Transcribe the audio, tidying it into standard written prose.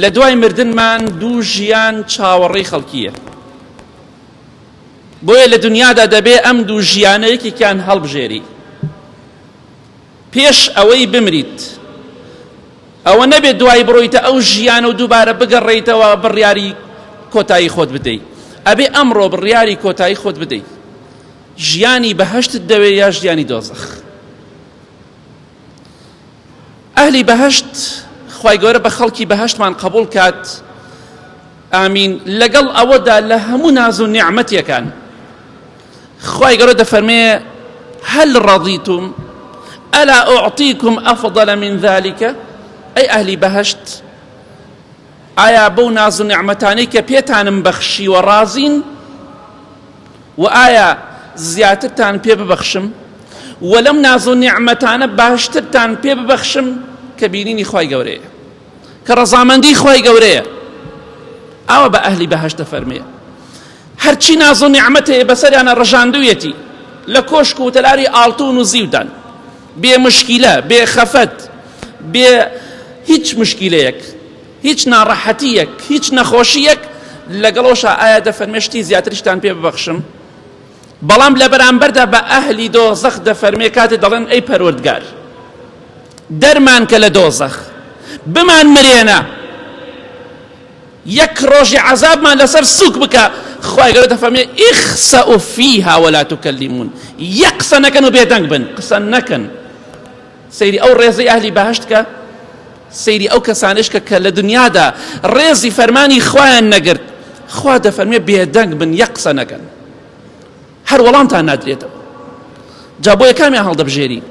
لە دوای مردنمان دوو ژیان چاوەڕێی خەڵکییە. بۆیە لە دنیادا دەبێ ئەم دوو ژیانە یەکێکیان هەڵبژێری. پێش ئەوەی بمریت. ئەوە نەبێت دوای بڕۆیتە ئەو ژیانە و دووبارە بگەڕێیتەوە بڕیاری کۆتایی خۆت بدەیت. ئەبێ ئەمڕۆ بڕیاری کۆتایی خۆت بدەیت. ژیانی بەهەشتت دەوێ یا ژیانی دۆزەخ؟ ئەهلی بەهەشت خوای گەورە بە خەڵکی بەهەشتمان قبوڵ کات ئامین لەگەڵ ئەوەدا لە هەموو ناز و نیعمەتێکان خوای گەورە دەفەرمێ هل رضیتم ئەلا أعطيكم أفضل من ذلك ئەی ئەهلی بەهەشت ئایا بەو ناز و نیعمەتانەی کە پێتانم بەخشیوە ڕازین وە ئایا زیاترتان پێ ببەخشم وە لەم ناز و نیعمەتانە باشترتان پێ ببەخشم کە بینینی خوای گەورەیە کە ڕەزامەندی خوای گەورەیە ئاوا بە ئەهلی بەهەشت دەفەرمێ هەرچی ناز و نیعمەت هەیە بەسەریانە ڕژاندوویەتی لە کۆشک و تەلاری ئاڵتون و زیودان بێ مشکیلە بێ خەفەت بێ هیچ مشکیلەیەک هیچ ناڕەحەتییەک، هیچ نەخۆشییەک، لەگەڵەوەشا ئایا دەفەرمێ شتی زیاتریشتان پێ ببەخشم؟ بەڵام لە بەرامبەردا بە ئەهلی دۆزەخ دەفەرمێ کاتێ دەڵێن ئەی پەروەردگار دەرمان کە لە دۆزەخ بمان مرێنە یەک ڕۆژی عەزابمان لەسەر سوک بکە خوای گەورە دەفەرمێ اخسەئو فیها ولا تکلمون یەک قسە نەکەن و بێدەنگ بن قسە نەکەن سەیری ئەو ڕێزەی ئەهلی بەهەشت کە، سەیری ئەو کەسانەش کە کە لە دنیادا ڕێزی فەرمانی خوایان نەگرت، خوا دەفەرمێ بێدەنگ بن یەک قسە نەکەن، هەر وەڵامتان نادرێتەوە. جا بۆیە کامیان هەڵدەبژێری؟